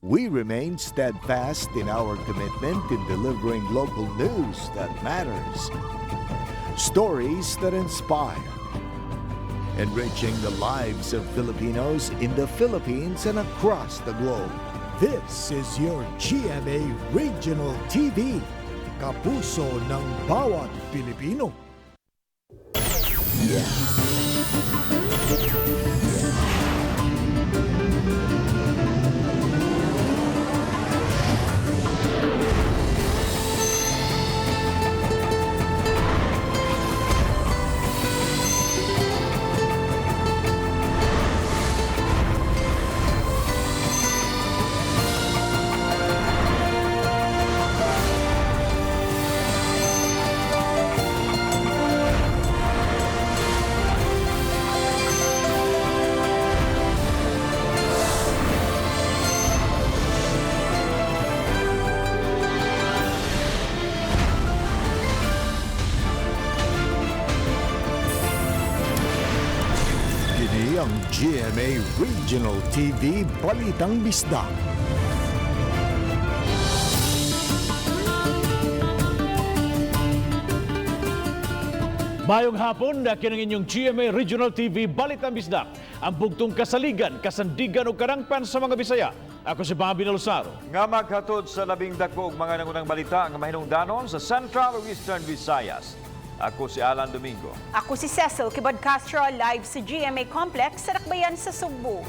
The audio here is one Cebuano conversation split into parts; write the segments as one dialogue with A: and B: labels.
A: We remain steadfast in our commitment in delivering local news that matters, stories that inspire, enriching the lives of Filipinos in the Philippines and across the globe. This is your GMA Regional TV, kapuso ng bawat Pilipino. Kini ang GMA Regional TV Balitang Bisdak.
B: Mayong hapon na kinang inyong GMA Regional TV Balitang Bisdak. Ang bugtong kasaligan, kasandigan o karangpan sa mga Bisaya. Ako si Bobby Nalosaro.
C: Nga maghatod sa labing dako og mga nangunang balita nga mahinungdanon sa Central ug Eastern Visayas. Ako si Alan Domingo.
D: Ako si Cecil Kibod Castro, live sa GMA Complex sa Dakbayan sa Sugbo.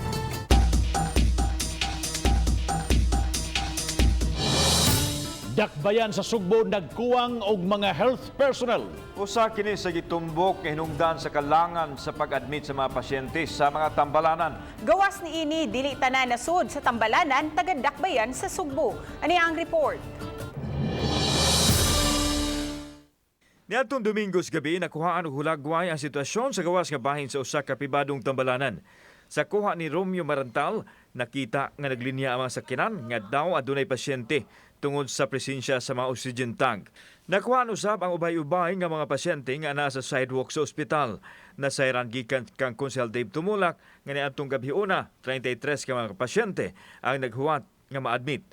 B: Dakbayan sa Sugbo nagkuwang og mga health personnel.
C: Usa kini sa gitumbok nga hinungdan sa kalangan sa pag-admit sa mga pasyente sa mga tambalanan.
D: Gawas ni ini dili tanan nasud sa tambalanan taga Dakbayan sa Sugbo. Ani ang report?
C: Niadtong Domingo sa gabi, nakuhaan og hulagway ang sitwasyon sa gawas nga bahin sa usa ka pribadong tambalanan. Sa kuha ni Romeo Marantal, nakita nga naglinya ang mga sakyanan nga daw adunay pasyente tungod sa presensya sa mga oxygen tank. Nakuhaan usab ang ubay-ubay nga mga pasyente nga naa sa sidewalk sa ospital. Nasayran gikan kang Konsehal Dave Tumulak nga niadtong gabi una, 33 ka mga pasyente ang naghuwat nga ma-admit.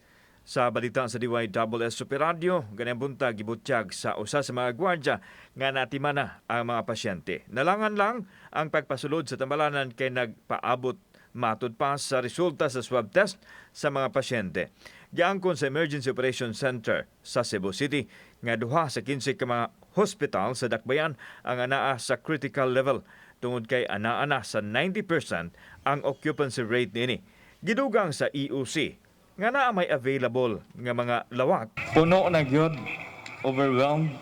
C: Sa balita sa DYSS Super Radio, ganyan buntag gibutyag sa usa sa mga gwardya nga natimana ang mga pasyente. Nalangan lang ang pagpasulod sa tambalanan kay nagpaabot matud pa sa resulta sa swab test sa mga pasyente. Giangkon sa Emergency Operations Center sa Cebu City nga duha sa 15 ka mga hospital sa Dakbayan ang anaa sa critical level tungod kay anaa na sa 90% ang occupancy rate niini. Gidugang sa EOC nga naa may available nga mga lawak.
E: Puno na gyud, overwhelmed.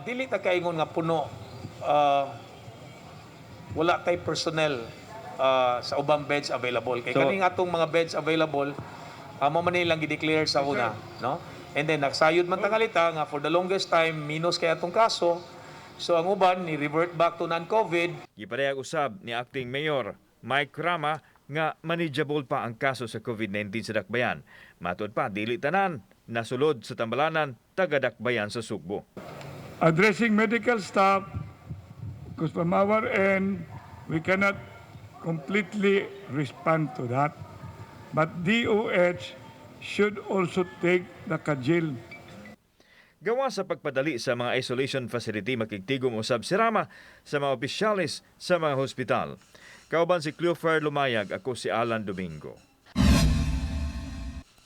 F: Dili ta kaingon nga puno. Wala tay personnel sa ubang beds available. Kay kaning atong mga beds available, mao man nilang gi-declare sa una, no? And then nagsayod man tangalita nga for the longest time minus kay atong kaso. So ang uban ni revert back to non-COVID.
C: Giparehag usab ni acting mayor Mike Rama nga manageable pa ang kaso sa COVID-19 sa Dakbayan. Matud pa dili tanan nasulod sa tambalanan taga Dakbayan sa Sugbo.
G: Addressing medical staff, because from our end, we cannot completely respond to that. But DOH should also take the kajil.
C: Gawa sa pagpadali sa mga isolation facility, makigtigom usab si Rama sa mga opisyalis sa mga hospital. Kauban si Cleofer Lumayag, ako si Alan Domingo.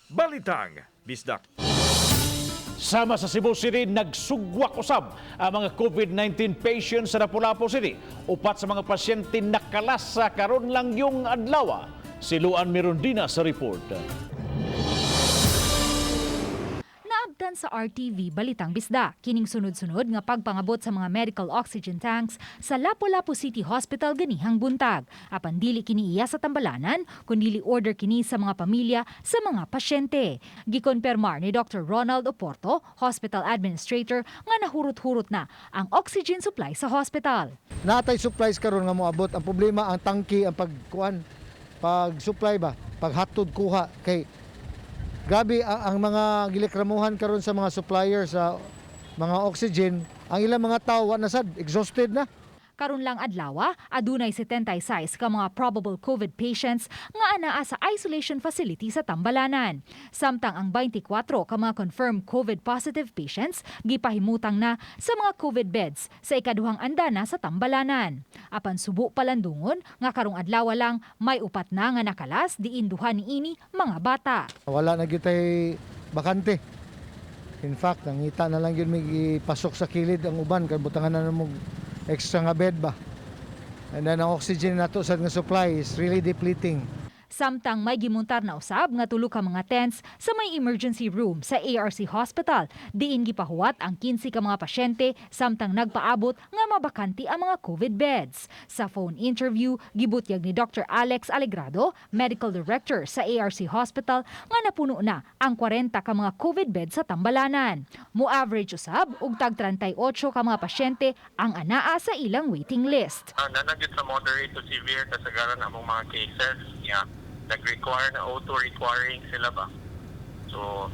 C: Balitang Bisdak.
B: Sama sa Cebu City, nagsugwak usab ang mga COVID-19 patients sa Lapu-Lapu City. Upat sa mga pasyente nakalas sa karon lang yung adlaw. Si Luan Mirondina sa report.
H: Naabtan sa RTV Balitang Bisda, kining sunod-sunod nga pagpangabot sa mga medical oxygen tanks sa Lapu-Lapu City Hospital ganihang buntag. Apan dili kini iya sa tambalanan, kundili order kini sa mga pamilya sa mga pasyente. Gikonpermar ni Dr. Ronald Oporto, hospital administrator, nga nahurot-hurot na ang oxygen supply sa hospital.
I: Natay supplies karon nga moabot. Ang problema ang tangki, ang pagkuan, pag supply ba, paghatod kuha kay grabe ang mga gireklamuhan karon sa mga supplier sa mga oxygen, ang ilang mga tao wa na sad, exhausted na.
H: Karon lang adlaw, adunay 76 ka mga probable COVID patients nga anaa sa isolation facility sa tambalanan. Samtang ang 24 ka mga confirmed COVID positive patients gipahimutang na sa mga COVID beds sa ikaduhang andana sa tambalanan. Apan subo palandungon nga karong adlaw lang may upat na nga nakalas, diin duha niini mga bata.
I: Wala na gyud tay bakante. In fact, nangita na lang yun may ipasok sa kilid ang uban kay butangan na mo extra nga bed ba. And then ang oxygen nato sa nga supply is really depleting.
H: Samtang may gimuntar na usab nga tulo ka mga tents sa may emergency room sa ARC Hospital. Diin gipahuwat ang 15 ka mga pasyente samtang nagpaabot nga mabakante ang mga COVID beds. Sa phone interview, gibutyag ni Dr. Alex Alegrado, Medical Director sa ARC Hospital, nga napuno na ang 40 ka mga COVID beds sa tambalanan. Mo-average usab og tag 38 ka mga pasyente ang anaa sa ilang waiting list.
J: Naa na gyud sa moderate to severe kasagaran among mga cases. Yeah. Nag-require na O2 requiring sila ba. So,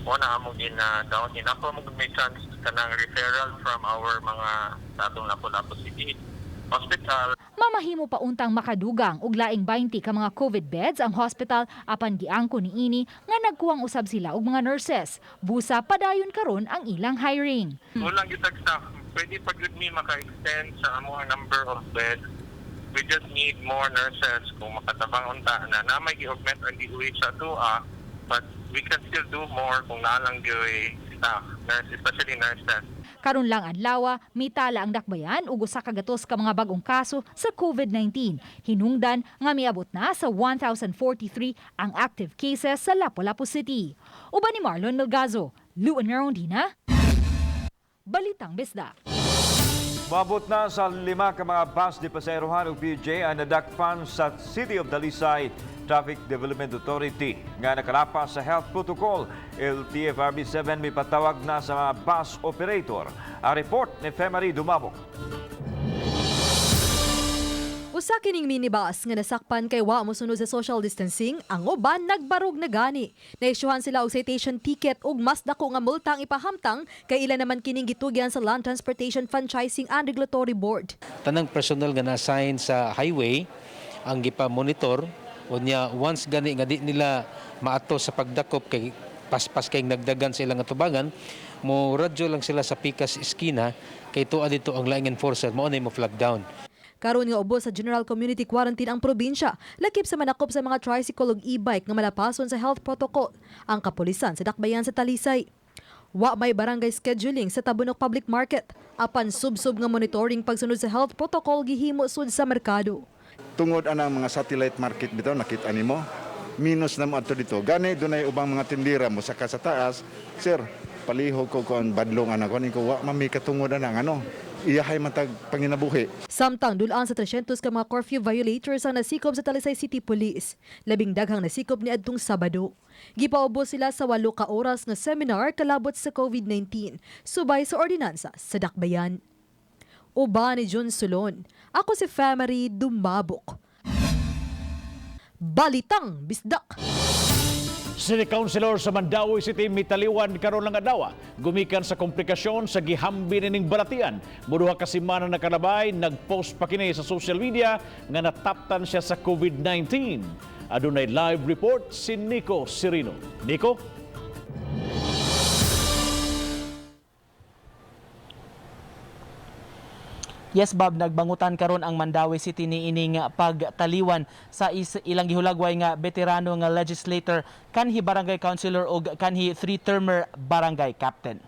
J: mo na among gina down ina pa mo may chance kanang referral from our mga sa atong Lapu-Lapu City Hospital.
H: Mamahimo pa untang makadugang og laing 20 ka mga COVID beds ang hospital, apan giangko niini nga nagkuwang usab sila og mga nurses. Busa padayon karon ang ilang hiring.
J: Kulang gyud tag staff. Pwede pa gyud mi maka-extend sa among number of beds. We just need more nurses kung makatabang unta na na may gi-augment ang DOH sa atoa, but we can still do more kung naa lang gyud staff, nurse, especially nurses.
H: Karon lang adlaw, mitala ang dakbayan og 100 ka mga bag-ong kaso sa COVID-19. Hinungdan nga miabot na sa 1,043 ang active cases sa Lapu-Lapu City. Uban ni Marlon Melgazo, Luan Merondina, Balitang Bisdak.
C: Moabot na sa 5 ka mga bus de pasaherohan og PUJ ang nadakpan sa City of Talisay Traffic Development Authority nga nakalapas sa health protocol. LTFRB 7 may patawag na sa mga bus operator. Ang report ni Femary Dumabok.
K: Usa kining minibus nga nasakpan kay wa mosunod sa social distancing, ang uban nagbarog na gani. Naisyuhan sila og citation ticket ug mas dako nga multa ang ipahamtang kay ila naman kining gitugyan sa Land Transportation Franchising and Regulatory Board.
L: Tanang personal nga na-assign sa highway ang gipa-monitor. Unya once gani nga di nila maato sa pagdakop kay paspas kay nagdagan sa ilang atubangan, mo radyo lang sila sa pikas iskina kay tuwa dito ang laing enforcer, mao na mo flag down.
K: Karon nga ubos sa General Community Quarantine ang probinsya, lakip sa manakop sa mga tricycle ug e-bike nga malapason sa health protocol. Ang kapulisan sa dakbayan sa Talisay. Wa may barangay scheduling sa Tabunok Public Market. Apan sub-sub nga monitoring pagsunod sa health protocol gihimo sud sa merkado.
M: Tungod anang mga satellite market bitaw, nakita nimo minus na mo adto dito, gani dunay ubang mga tindira mo saka sa taas, "Sir, palihog ko kon badlong ana kon ko wa man mi katungod anang ano, iyahay man tag panginabuhi."
K: Samtang dulaan sa 300 ka mga curfew violators ang nasikop sa Talisay City Police. Labing daghang nasikop ni adtong Sabado. Gipaubos sila sa 8 ka oras nga seminar kalabot sa COVID-19, subay sa ordinansa sa dakbayan. Uban ni John Solon. Ako si Family Dumabok. Balitang Bisdak.
B: City Councilor sa Mandaue City mitaliwan karon lang adlaw gumikan sa komplikasyon sa gihambi nining balatian. Moduha ka semana nakalabay, nagpost pa kini sa social media nga nataptan siya sa COVID-19. Adunay live report si Nico Sirino. Nico?
N: Yes, Bob, nagbangutan karon ang Mandaue City ni ining pagtaliwan sa ilang gihulagway nga veterano nga legislator, kanhi barangay councilor ug kanhi three-termer barangay captain.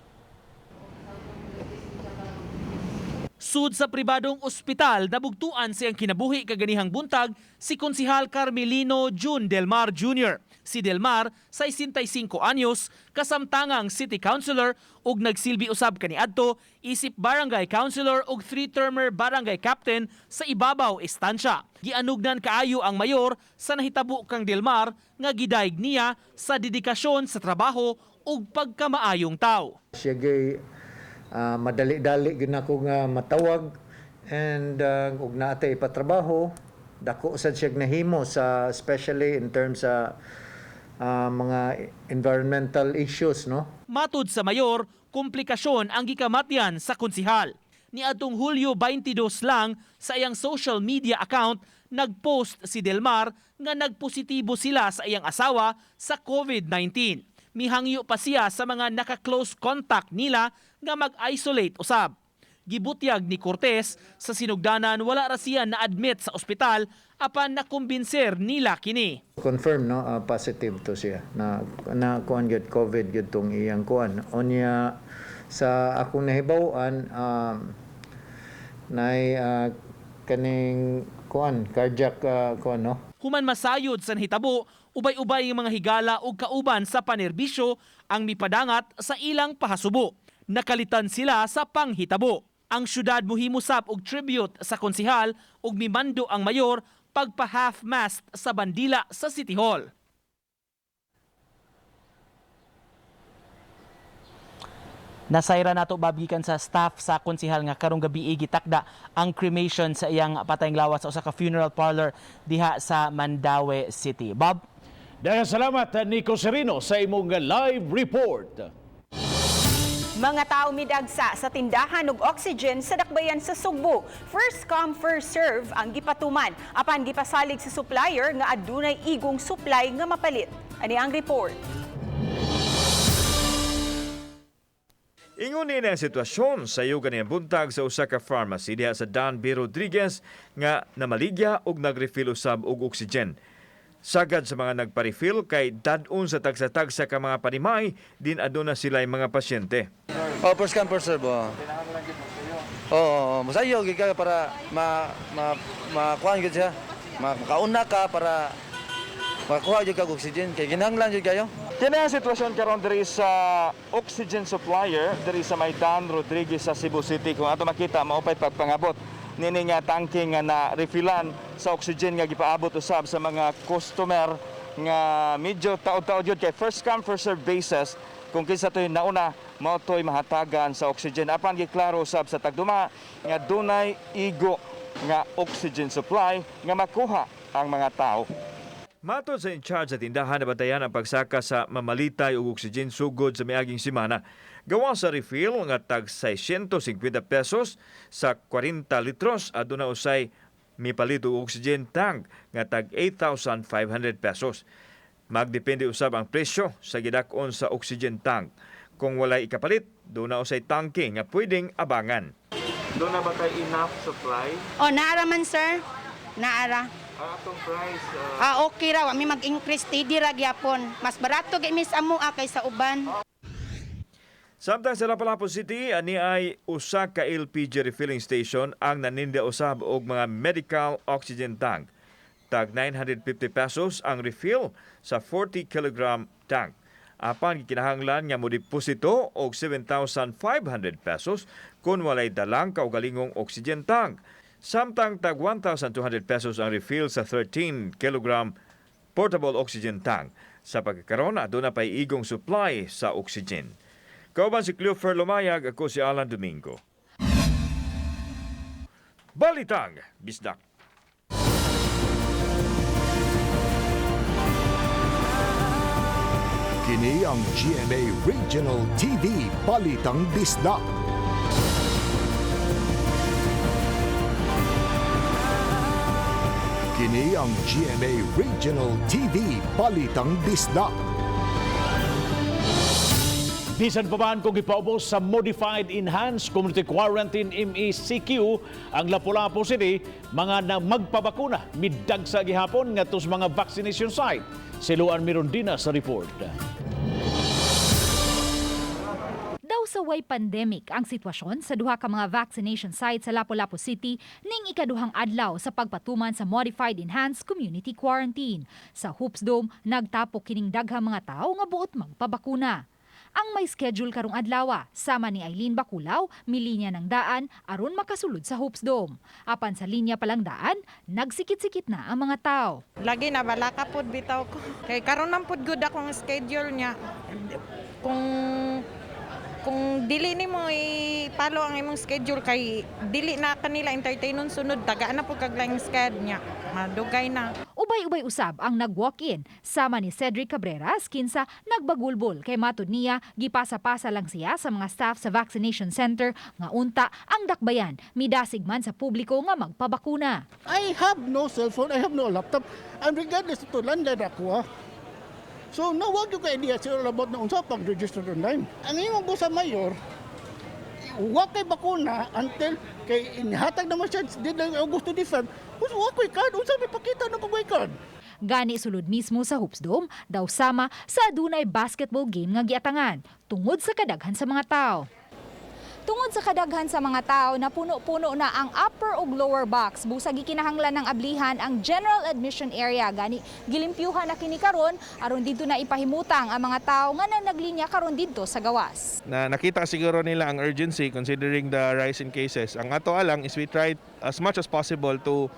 N: Sud sa pribadong ospital, nabugtuan siyang kinabuhi kaganihang buntag si Konsihal Carmelino June Del Mar Jr. Si Del Mar, 65 anyos, kasamtangang city councilor ug nagsilbi usab kaniadto isip barangay councilor ug three-termer barangay captain sa Ibabaw Estancia. Gianugnan kaayo ang mayor sa nahitabo kang Del Mar nga gidayeg niya sa dedikasyon sa trabaho ug pagkamaayong tao.
O: Siya gay madali-dali gyud nako nga matawag and ug naa tay ipatrabaho, dako sad siya nahimo sa, especially in terms sa mga environmental issues, no.
N: Matud sa mayor, komplikasyon ang gikamatyan sa konsihal. Niadtong Hulyo 22 lang sa iyang social media account nagpost si Delmar nga nagpositibo sila sa iyang asawa sa COVID-19. Mihangyo pa siya sa mga naka-close contact nila nga mag-isolate usab. Gibutyag ni Cortez sa sinugdanan wala ra siya na-admit sa ospital apan nakumbinser nila kini.
O: Confirm no, positive to siya na na kuan gyud, COVID gyud tong iyang kuan. Unya sa akong nahibaw-an, nay kaning kuan cardiac kuan no.
N: Human masayod sa nahitabo, ubay-ubay ang mga higala ug kauban sa panerbisyo ang mipadangat sa ilang pahasubo. Nakalitan sila sa panghitabo. Ang syudad muhimusap og tribute sa konsihal ug mimando ang mayor pagpa half-mast sa bandila sa City Hall. Nasayra nato babikan sa staff sa konsihal nga karong gabi gitakda ang cremation sa iyang patayng lawas sa usa ka funeral parlor diha sa Mandaue City. Bob?
B: Daghang salamat, Nico Serino, sa imong live report.
D: Mga tao midagsa sa tindahan og oxygen sa Dakbayan sa Sugbo. First come, first serve ang gipatuman apan gipasalig sa supplier nga adunay igong supply nga mapalit. Ani ang report.
C: Ingon ni ang sitwasyon sa iyo ganiyang buntag sa usa ka pharmacy diha sa Dan B. Rodriguez nga namaligya og nagrefill usab og oxygen. Sagad sa mga nagpa-refill kay dad-on sa tagsa-tagsa ka mga panimay din aduna sila mga pasyente.
E: Oh, first come first serve. Oh. Oo, masayo gyud ka para ma ma makuan gyud siya. Makauna ka para makakuha gyud kag oxygen kay ginhanglan gyud kayo.
C: Kini ang sitwasyon karon diri sa oxygen supplier diri sa may Dan Rodriguez sa Cebu City. Kung ato makita, maupay pagpangabot nini nga tangke nga na refillan sa oxygen nga gipaabot usab sa mga customer nga medyo taod-taod yun kay first come first serve basis. Kung kinsa to'y nauna, mao to'y mahatagan sa oxygen. Apan giklaro usab sa tagduma nga dunay igo nga oxygen supply nga makuha ang mga tao. Matod sa in-charge sa tindahan, nabantayan ang pagsaka sa mamalitay og oxygen sugod sa miaging semana. Gawa sa refill nga tag 650 pesos sa 40 litros, aduna usay mipalit og oxygen tank nga tag 8,500 pesos. Magdepende usab ang presyo sa gidak-on sa oxygen tank. Kung walay ikapalit, duna usay tangke nga pwedeng abangan. Duna ba kay enough supply?
P: Oh, naara man sir. Naara.
C: Ang atong price?
P: Okay ra, wa mi mag-increase, steady ra gyapon. Mas barato gyud mis amo kaysa uban.
C: Samtang sa Lapu-Lapu City, ani ay usa ka LPG refilling station ang naninda usab og mga medical oxygen tank. Tag 950 pesos ang refill sa 40 kilogram tank. Apan gikinahanglan nga modeposito og 7,500 pesos kung walay dalang kaugalingong oxygen tank. Samtang tag 1,200 pesos ang refill sa 13 kilogram portable oxygen tank. Sa pagkakaroon, aduna pay igong supply sa oxygen. Kauban si Cleofer Lumayag, ako si Alan Domingo. Balitang Bisdak.
A: Kini ang GMA Regional TV Balitang Bisdak. Kini ang GMA Regional TV Balitang Bisdak.
B: Bisan pa man kung gipaubos sa Modified Enhanced Community Quarantine MECQ ang Lapu-Lapu City, mga na magpabakuna midagsa gihapon ngadto sa mga vaccination site. Siluan Mirondina sa report.
H: Daw sa way pandemic ang sitwasyon sa duha ka mga vaccination site sa Lapu-Lapu City ning ikaduhang adlaw sa pagpatuman sa Modified Enhanced Community Quarantine. Sa Hoops Dome, nagtapok kining daghang mga tawo nga buot magpabakuna. Ang may schedule karong adlaw, sama ni Eileen Baculaw, milinya ng daan aron makasulod sa Hoops Dome. Apan sa linya palang daan, nagsikit-sikit na ang mga tao.
P: Lagi na balaka pud bitaw ko. Kay karon man pud good akong schedule niya. Kung dili nimo i-follow ang imong schedule kay dili na kanila entertainon sunod, tagaan na pud kag laing sched niya. Madugay na.
H: Ubay-ubay usab ang nag-walk-in sama ni Cedric Cabreras kinsa nagbagulbol kay matud niya gipasa-pasa lang siya sa mga staff sa vaccination center nga unta ang dakbayan midasig man sa publiko nga magpabakuna.
Q: I have no cell phone, I have no laptop, and regardless to landline ako. So, no, wag yung idea sir about na unsa pag-register online. Ang ingon ko sa mayor, wa kay bakuna until kay inihatag naman siya deadline August 25. Wa ko'y card, unsa may pakita na ko may card.
H: Gani sulod mismo sa Hoops Dome daw sama sa adunay basketball game nga giatangan tungod sa kadaghan sa mga tao. Tungod sa kadaghan sa mga tao na puno-puno na ang upper ug lower box, busag gikinahanglan ng ablihan ang general admission area. Gani gilimpyuhan na kini karon aron didto na ipahimutang ang mga tao nga nanaglinya karon didto sa gawas.
R: Na nakita siguro nila ang urgency considering the rise in cases. Ang ato lang is we try as much as possible to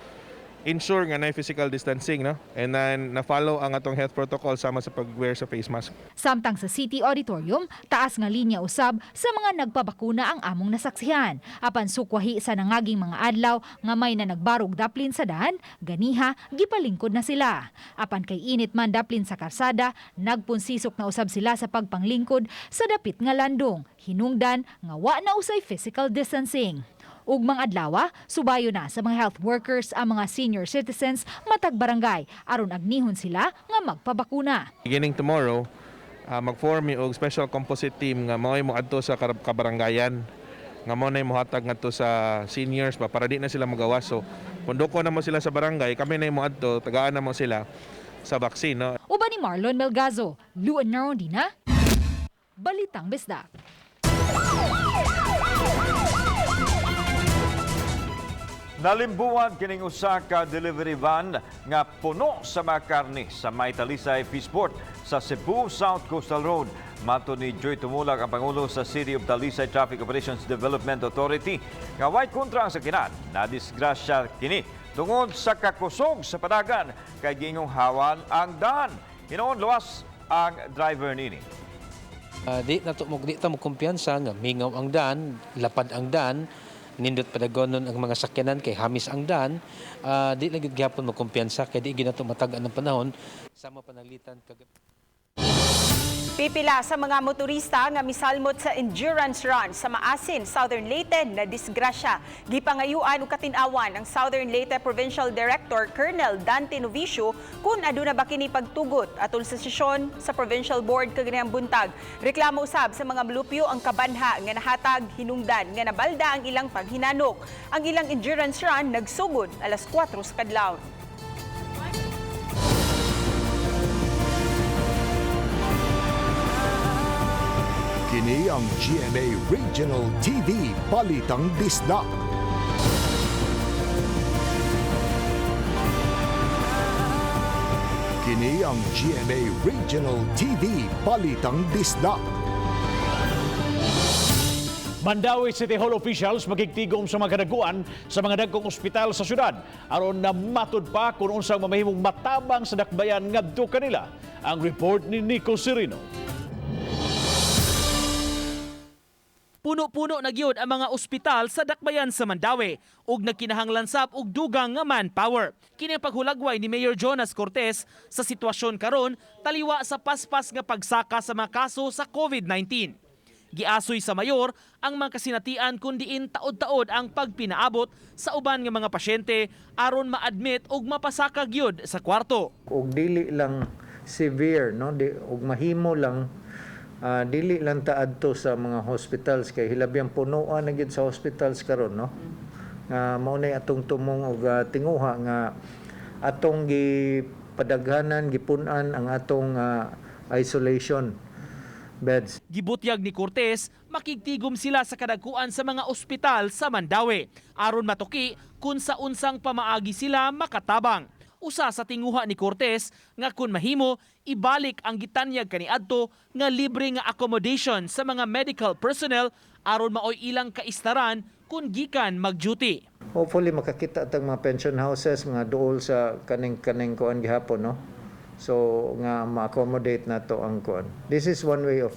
R: ensure nga na physical distancing, no? And then na-follow ang atong health protocol sama sa pag-wear sa face mask.
H: Samtang sa City Auditorium, taas nga linya usab sa mga nagpabakuna ang among nasaksihan. Apan sukwahi sa nangaging mga adlaw nga may na nagbarog daplin sa daan, ganiha gipalingkod na sila. Apan kay init man daplin sa karsada, nagpunsisok na usab sila sa pagpanglingkod sa dapit nga landong. Hinungdan nga wa na usay physical distancing. Ugmang adlawa, subayo na sa mga health workers ang mga senior citizens matag barangay aron agnihon sila nga magpabakuna.
R: Beginning tomorrow, mag-form mi og special composite team nga mao'y moadto sa kabaranggayan nga mao na mohatag ngadto sa seniors ba para di na sila magawas. So kung duko na mo sila sa barangay, kami na moadto, tagaan na mo sila sa vaccine, no?
H: Uban ni Marlon Melgazo, Luan Narondina, Balitang Bisdak.
C: Nalimbuan kining usa ka delivery van nga puno sa mga karne sa may Talisay Fishport sa Cebu South Coastal Road. Mato ni Joy Tumulak, ang Pangulo sa City of Talisay Traffic Operations Development Authority, nga way kontra ang sakinan. Nadisgrasya kini tungod sa kakusog sa padagan kay giingong hawan ang daan. Hinoon luwas ang driver nini.
L: Di na to mo di ta mo kumpiyansa nga mingaw ang daan, lapad ang daan, nindot padagonon ang mga sakyanan kay hamis ang daan. Di lang gyud gihapon mo kumpiyansa kay di gyud nato matag-an ang panahon sama pananglitan kag
D: Pipila sa mga motorista nga misalmot sa endurance run sa Maasin, Southern Leyte na disgrasya. Gipangayuan og katin-awan ang Southern Leyte Provincial Director Colonel Dante Novicio kung aduna ba kini pagtugot atol sa sesyon sa Provincial Board kaganihang buntag. Reklamo usab sa mga molupyo ang kabanha nga nahatag hinungdan nga nabalda ang ilang paghinanok. Ang ilang endurance run nagsugod alas 4 sa kadlawon.
A: Kini ang GMA Regional TV Balitang Bisdak. Kini ang GMA Regional TV Balitang Bisdak.
B: Mandaue City Hall officials magigtigom sa mga kadaguan sa mga dagkong ospital sa syudad aron na matud pa kung unsang mamahimong matabang sa dakbayan ngadto kanila. Ang report ni Nico Serino.
N: Puno-puno na gyud ang mga ospital sa dakbayan sa Mandaue ug nagkinahanglan sab og dugang nga manpower. Kini ang paghulagway ni Mayor Jonas Cortez sa sitwasyon karon taliwa sa paspas nga pagsaka sa mga kaso sa COVID-19. Giasoy sa mayor ang mga kasinatian kun diin taod-taod ang pagpinaabot sa uban nga mga pasyente aron ma-admit ug mapasaka gyud sa kwarto.
O: Og dili lang severe, no, di, og mahimo lang dili lang ta adto sa mga hospitals kay hilabyang punuan na gyud sa hospitals karon, no. Nga mao nay atong tumong og tinguha nga atong gipadaghanan, gipun-an ang atong isolation beds.
N: Gibutyag ni Cortez, makigtigom sila sa kadagkuan sa mga ospital sa Mandaue aron matuki kung sa unsang pamaagi sila makatabang. Usa sa tinguha ni Cortez nga kun mahimo ibalik ang gitanyag kaniadto nga libre nga accommodation sa mga medical personnel aron maoy ilang kaistaran kun gikan mag-duty.
O: Hopefully makakita tag mga pension houses, mga duol sa kaning-kaning kuan gihapon, no. So nga ma-accommodate na to ang kuan. This is one way of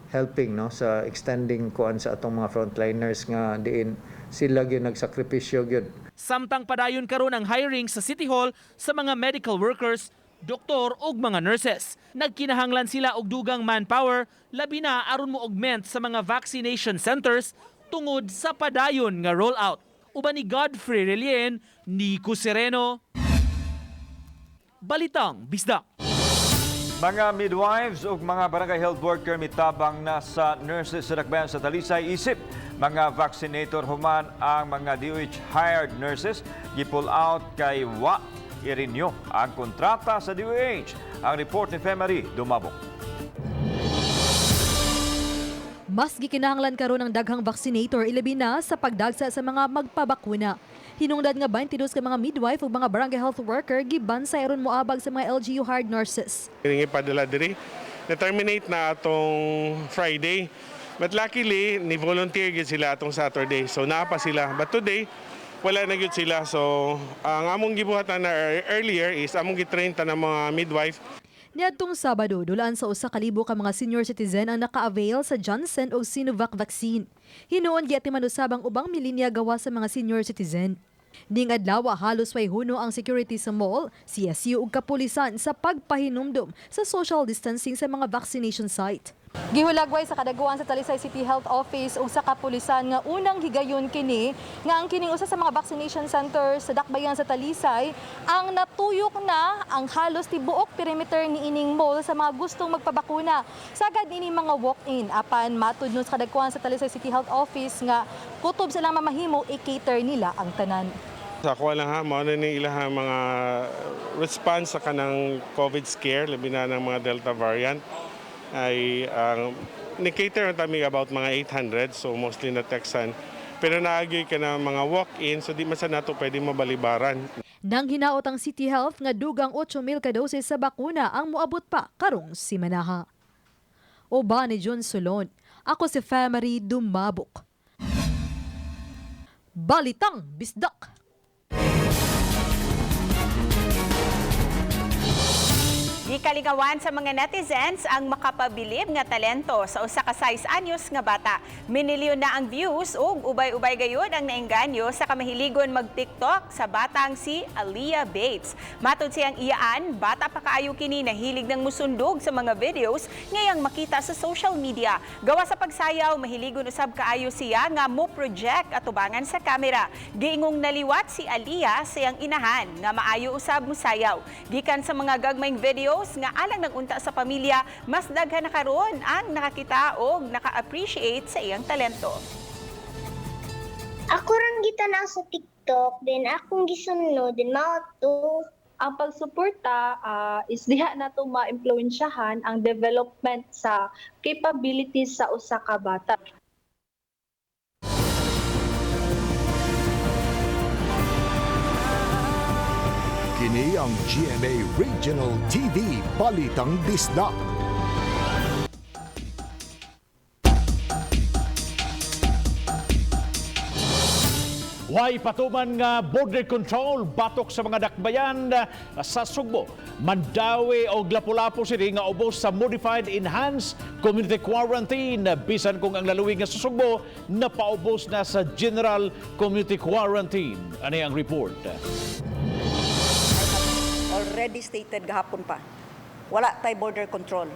O: helping, no, sa extending kuan sa atong mga frontliners nga diin sila gyud nagsakripisyo gyud.
N: Samtang padayon karon ang hiring sa City Hall sa mga medical workers, doktor ug mga nurses. Nagkinahanglan sila og dugang manpower, labi na aron mo augment sa mga vaccination centers tungod sa padayon nga rollout. Uban ni Godfrey Relien, Nico Sereno. Balitang Bisdak.
C: Mga midwives ug mga barangay health worker mitabang na sa nurses sa Dakbayan sa Talisay isip mga vaccinator human ang mga DOH hired nurses gi-pull out kay wa i-renew ang kontrata sa DOH. Ang report ni Femary Dumabok.
K: Mas gikinahanglan karon ang daghang vaccinator, ilabi na sa pagdagsa sa mga magpabakuna. Hinungdan nga 22 ka mga midwife ug mga barangay health worker gibansay aron moabag sa mga LGU hired nurses.
R: Nga padala diri. Na-terminate na atong Friday. But luckily, ni volunteer gid sila atong Saturday. So naa pa sila. But today, wala na gyud sila. So ang among gibuhatan na earlier is among gitrain ta ng mga midwife.
K: Niadtong Sabado, dulaan sa 1,000 ka mga senior citizen ang naka-avail sa Johnson o Sinovac vaccine. Hinuon giatiman usab ang ubang milinya gawa sa mga senior citizen. Ning adlaw, halos way huno ang security sa mall, CSU ug kapulisan sa pagpahinumdum sa social distancing sa mga vaccination site. Gihulagway sa kadaguan sa Talisay City Health Office ug sa kapulisan nga unang higayon kini nga ang kining usa sa mga vaccination centers sa dakbayan sa Talisay ang natuyok na ang halos tibuok perimeter niining mall sa mga gustong magpabakuna. Sagad ini mga walk-in, apan matud nun sa kadagkuan sa Talisay City Health Office nga kutob silang mamahimo i-cater nila ang tanan.
R: Sa ako lang ha, mao na ni ilahang mga response sa kanang COVID scare, labi na ng mga Delta variant, ay ang ni-cater na kami about mga 800, so mostly na Texan. Pero naagyoy ka na mga walk-in, so di man sa nato pwede mabalibaran.
K: Nang hinaot ang City Health nga dugang 8,000 ka doses sa bakuna ang moabot pa karong simanaha. Uban ni John Solon, ako si Family Dumabok. Balitang Bisdak.
D: Gikalingawan sa mga netizens ang makapabilib nga talento sa usa ka 6 anyos nga bata. Minilyon na ang views ug ubay-ubay gayud ang naengganyo sa kamahiligon mag-TikTok sa batang si Aliyah Bates. Matud siyang iyaan, bata pa kaayo kini nahilig ng musundog sa mga videos ngayang makita sa social media. Gawa sa pagsayaw, mahiligon usab kaayo siya nga mo project atubangan sa kamera. Giingong naliwat si Aliyah sa iyang inahan nga maayo usab musayaw. Gikan sa mga gagmayng videos nga alang ng unta sa pamilya, mas daghan na karon ang nakakita og naka-appreciate sa iyang talento.
S: Ako rang gitanaw sa TikTok, then akong gisunod, then mao to.
T: Ang pagsuporta is diha nato maimpluwensyahan ang development sa capabilities sa usa ka bata.
A: Kini ang GMA Regional TV Balitang Bisdak.
B: Way patuman nga border control batok sa mga dakbayan sa Sugbo, Mandaue o Lapu-Lapu City nga ubos sa Modified Enhanced Community Quarantine, bisan kung ang laluwig nga sa Sugbo napaubos na sa General Community Quarantine. Ano ang report?
U: Already stated gahapon pa, wala tay border control.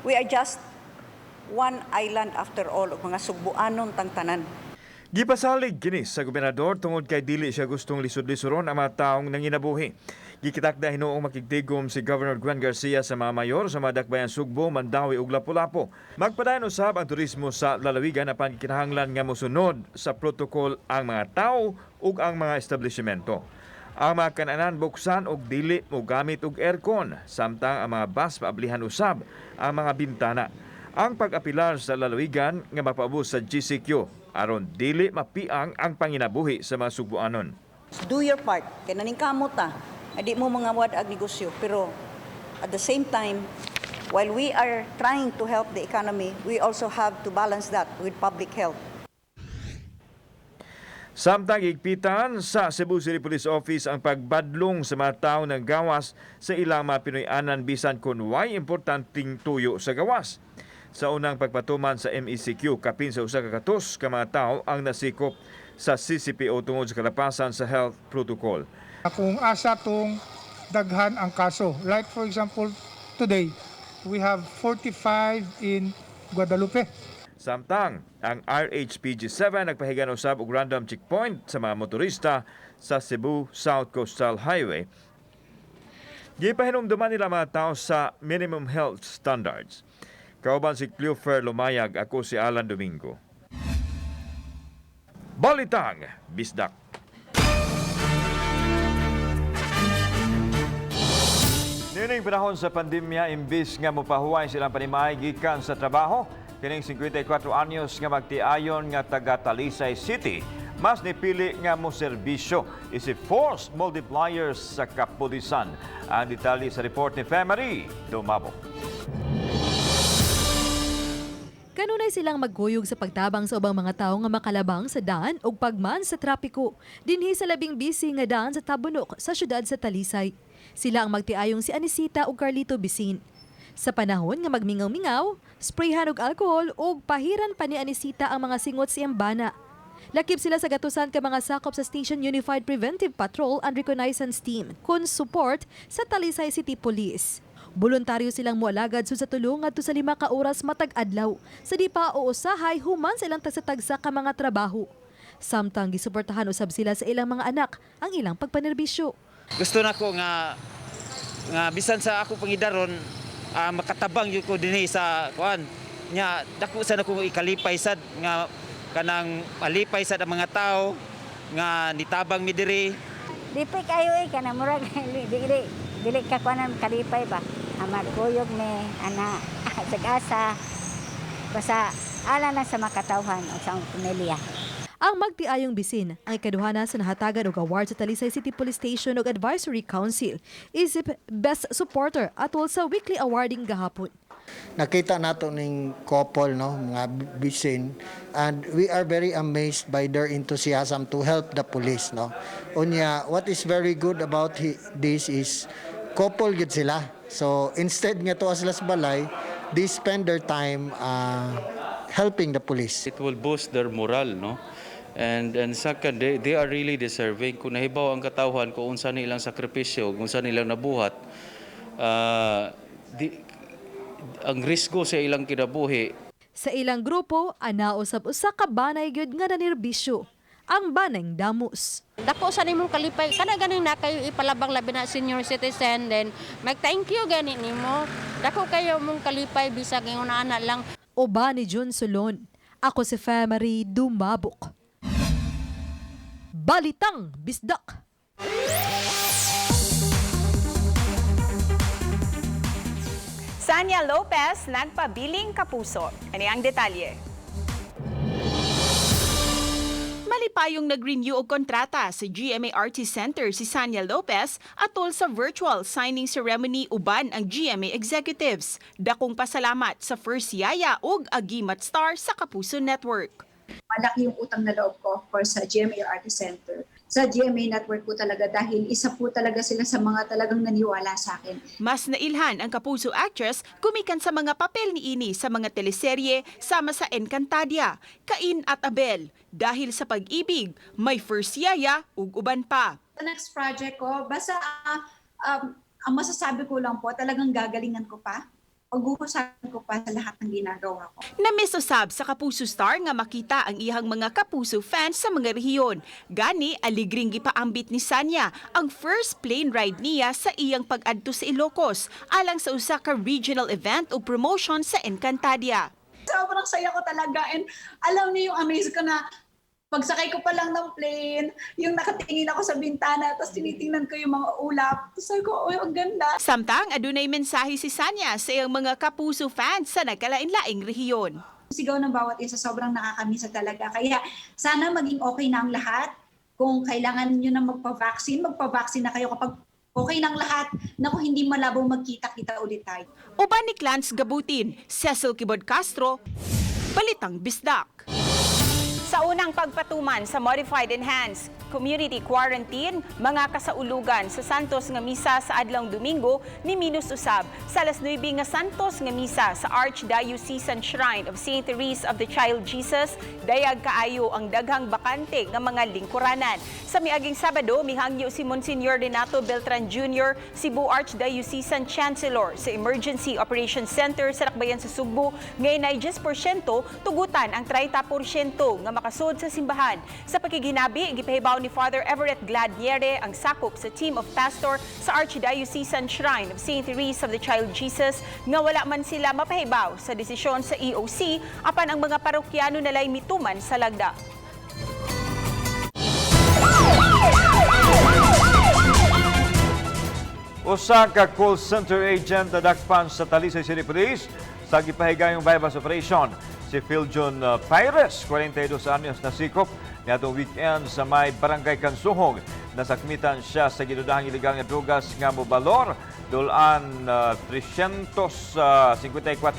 U: We are just one island after all, ug mga Sugbuanon tang tanan.
C: Gipasalig kini sa gobernador tungod kay dili siya gustong lisod-lisoron ang mga taong nanginabuhi. Gikitakda hinuong makigtigom si Governor Gwen Garcia sa mga mayor sa mga dakbayan Sugbo, Mandaue ug Lapu-Lapu. Magpadayon usab ang turismo sa lalawigan apan kinahanglan nga mosunod sa protocol ang mga tao ug ang mga establishmento. Ang mga kananan buksan og dili mo gamit og aircon, samtang ang mga bus paablihan usab ang mga bintana. Ang pag-apilar sa lalawigan nga mapaubos sa GCQ aron dili mapiang ang panginabuhi sa mga Sugbuanon.
U: Do your part. Kay naningkamot ta. Di mo mga wad ag negosyo. Pero at the same time, while we are trying to help the economy, we also have to balance that with public health.
C: Samtang igpitan sa Cebu City Police Office ang pagbadlong sa mga tao ng gawas sa ilang mga Pinoy-anan bisan kung way importanteng tuyo sa gawas. Sa unang pagpatuman sa MECQ, kapin sa 100 ka mga tao ang nasikop. sa CCPO tungod sa kalapasan sa health protocol.
G: Kung asa tong daghan ang kaso. Like for example, today, we have 45 in Guadalupe.
C: Samtang ang RHPG 7 nagpahigan usab og random checkpoint sa mga motorista sa Cebu South Coastal Highway. Gipahinumduman nila mga tao sa minimum health standards. Kauban si Cleofer Lumayag, ako si Alan Domingo. Balitang Bisdak. Nining panahon sa pandemya, imbis nga mopahuway silang panimay gikan sa trabaho, kining 54 anyos nga magtiayon nga taga Talisay City, mas nipili nga mo serbisyo isip force multipliers sa kapulisan. Ang detalye sa report ni Femery Dumabok.
K: Kanunay silang magkuyog sa pagtabang sa ubang mga tawo nga makalabang sa daan ug pagman sa trapiko. Dinhi sa labing busy nga daan sa Tabunok sa syudad sa Talisay. Sila ang magtiayong si Anisita ug Carlito Bisin. Sa panahon nga magmingaw-mingaw, sprayhan og alcohol ug pahiran pa ni Anisita ang mga singot sa iyang bana. Lakip sila sa gatusan ka mga sakop sa Station Unified Preventive Patrol and Reconnaissance Team kun support sa Talisay City Police. Boluntaryo silang moalagad sud sa tulong ngadto sa 5 ka oras matag adlaw sa di pa o usahay human sa ilang tagsa-tagsa ka mga trabaho. Samtang gisuportahan usab sila sa ilang mga anak ang ilang pagpanerbisyo.
F: Gusto nako nga nga bisan sa ako pangidaron, makatabang gyud ko dinhi sa kuan nya, dako sa nako ikalipay sad nga kanang malipay sad ang mga tao nga nitabang mi diri.
V: Lipay kayo eh, kana murag dili dili ka kuanan kalipay ba. Magkuyog mi ana asa basta ala na sa makatawhan o sa among pamilya.
K: Ang magtiayong Bisin ang ikaduha na sa nahatagan og award sa Talisay City Police Station ug Advisory Council isip Best Supporter atol sa weekly awarding gahapon.
O: Nakita nato ning couple, no, mga Bisin, and we are very amazed by their enthusiasm to help the police, no. Unya, what is very good about this is couple gid sila, so instead nga tuwa sila sa balay, they spend their time helping the police.
W: It will boost their morale, no? And second, they are really deserving. Kung nahibaw ang katawhan kung unsa nilang sakripisyo, kung unsa nilang nabuhat, ang risgo sa ilang kinabuhi.
K: Sa ilang grupo, ana usab usa ka banay gyud nga nanerbisyo, ang banayng damos.
X: Dako sa nimong kalipay kana ganing na kayo ipalabang, labi na senior citizen, then mag thank you gani nimo. Dako kayo mong kalipay bisag ingon ana lang.
K: Uban ni Jun Solon. Ako si Femery Dumabok. Balitang Bisdak.
D: Sanya Lopez nagpabiling kapuso. Ani ang detalye.
Y: Malipayong nag-renew og kontrata sa GMA Artist Center si Sanya Lopez atol sa virtual signing ceremony uban ang GMA executives. Dakong pasalamat sa First Yaya ug Agimat Star sa Kapuso Network.
Z: Malaki yung utang na loob ko, of course, sa GMA Artist Center. Sa GMA Network po talaga dahil isa po talaga sila sa mga talagang naniwala sa akin.
Y: Mas nailhan ang Kapuso actress gumikan sa mga papel ni ini sa mga teleserye sama sa Encantadia, Cain at Abel, Dahil sa Pag-ibig, My First Yaya ug uban pa.
Z: The next project ko, basta ang masasabi ko lang po, talagang gagalingan ko pa. Paghuhusayan ko pa sa lahat ng ginagawa ko.
Y: Namiss usab sa Kapuso star nga makita ang iyang mga Kapuso fans sa mga rehiyon. Gani, aligring gipaambit ni Sanya ang first plane ride niya sa iyang pag-adto sa Ilocos alang sa usa ka regional event o promotion sa Encantadia.
Z: Sobrang saya ko talaga, and alam niyo yung amaze ko na pagsakay ko pa lang ng plane, yung nakatingin ako sa bintana, tapos tinitingnan ko yung mga ulap. Tapos sabi ko, "Uy, ang ganda."
Y: Samtang adunay mensahe si Sanya sa iyang mga Kapuso fans sa nagkalain-laing rehiyon.
Z: Sigaw ng bawat isa, sobrang nakakamisa talaga. Kaya sana maging okay na ang lahat. Kung kailangan niyo na magpa-vaccine, magpa-vaccine na kayo kapag okay ng lahat. Naku, hindi malabong magkita-kita ulit tayo.
Y: Uban ni Clance Gabutin, Cecil Kibod Castro, Balitang Bisdak.
D: Sa unang pagpatuman sa Modified Enhanced Community quarantine, mga kasaulugan sa Santos nga misa sa adlawng Domingo ni minus usab. Sa alas 9 nga Santos nga misa sa Archdiocesan Shrine of St. Therese of the Child Jesus, dayag kaayo ang daghang bakante nga mga lingkuranan. Sa miaging Sabado, mihangyo si Monsignor Renato Beltran Jr., Cebu Archdiocesan Chancellor sa Emergency Operations Center sa Dakbayan sa Sugbo, ngayon ay 10% tugutan ang 30% nga makasud sa simbahan. Sa pakiginabi, gipahibaw ni Father Everett Gladniere ang sakop sa team of pastor sa Archdiocesan Shrine of St. Therese of the Child Jesus nga wala man sila mapahibaw sa desisyon sa EOC apan ang mga parokyano nalay mituman sa lagda.
C: Usa ka call center agent nadakpan sa Talisay City Police sa gipahigayong bypass operation. Si Phil John Pires, 42 anyos, nasikop niadtong weekend sa may barangay Kansuhong. Nasakmitan siya sa gidudahang ilegal nga drugas nga mobalor dulan 354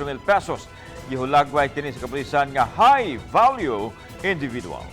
C: mil pesos. Gihulagway kini sa kapulisan nga high value individual.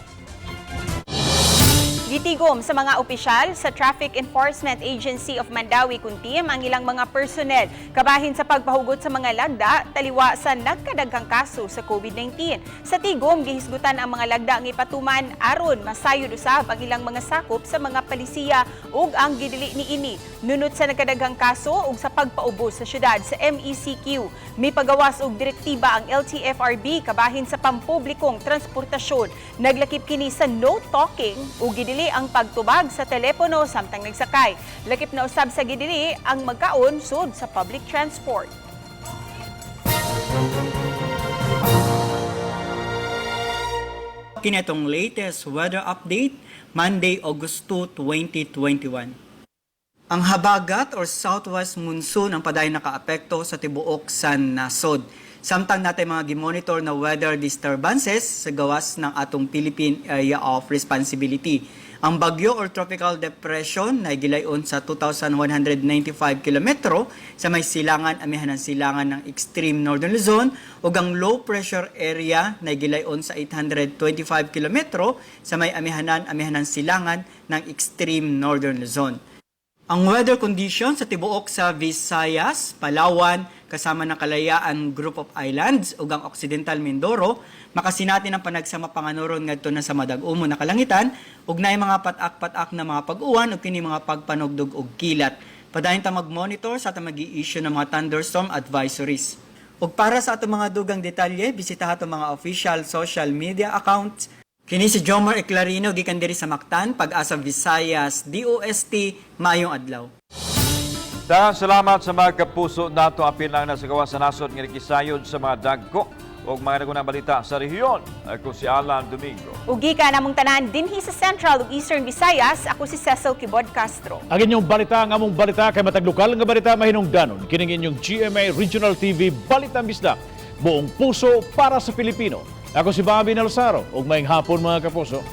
D: Gitigom sa mga opisyal sa Traffic Enforcement Agency of Mandaue Kuntim ang ilang mga personnel kabahin sa pagpahugot sa mga lagda taliwa sa nagkadaghang kaso sa COVID-19. Sa tigom, gihisgutan ang mga lagda ang ipatuman aron masayod usab ang ilang mga sakop sa mga palisiya ug ang gidili niini. Nunot sa nagkadaghang kaso ug sa pagpaubos sa syudad sa MECQ, mipagawas og direktiba ang LTFRB kabahin sa pampublikong transportasyon. Naglakip kini sa no talking ug gidili ang pagtubag sa telepono samtang nagsakay. Lakip na usab sa gidili ang magkaon sud sa public transport.
E: Kini atong latest weather update Monday, August 2, 2021. Ang habagat or southwest monsoon ang padayon nakaapekto sa tibuok sa nasod. Samtang natin mga gimonitor na weather disturbances sa gawas ng atong Philippine Area of Responsibility. Ang bagyo or tropical depression na gilayon sa 2,195 kilometro sa may silangan amihan ng silangan ng extreme northern Luzon ug ang low pressure area na gilayon sa 825 kilometro sa may amihanan amihan ng silangan ng extreme northern Luzon. Ang weather condition sa tibuok sa Visayas, Palawan, kasama ng Kalayaan Group of Islands ug ang Occidental Mindoro, makasinati ng panagsama panganuron ngadto na sa madag-umo na kalangitan ug naay mga patak-patak na mga pag-uwan ug kini mga pagpanugdog og kilat. Padayon ta mag-monitor sa atong magi-issue ng mga thunderstorm advisories. Ug para sa atong mga dugang detalye, bisita atong mga official social media accounts. Kini si Jomar Eclarino gikan diri sa Mactan, Pag-asa Visayas, DOST, maayong adlaw.
C: Daghang salamat sa mga kapuso nato apil lang na sa gawas sa nasod nga nakisayod sa mga dagko ug mga nagunang balita sa rehiyon. Ako si Alan Domingo.
D: Ug gikan namong tanan dinhi sa Central ug Eastern Visayas, ako si Cecil Kibod Castro.
B: Ang inyong balita, ang among balita kay matag lokal nga balita mahinungdanon kining inyong GMA Regional TV Balitang Bisdak. Buong puso para sa Pilipino. Ako si Bobby Nalsaro ug maayong hapon, mga kapuso.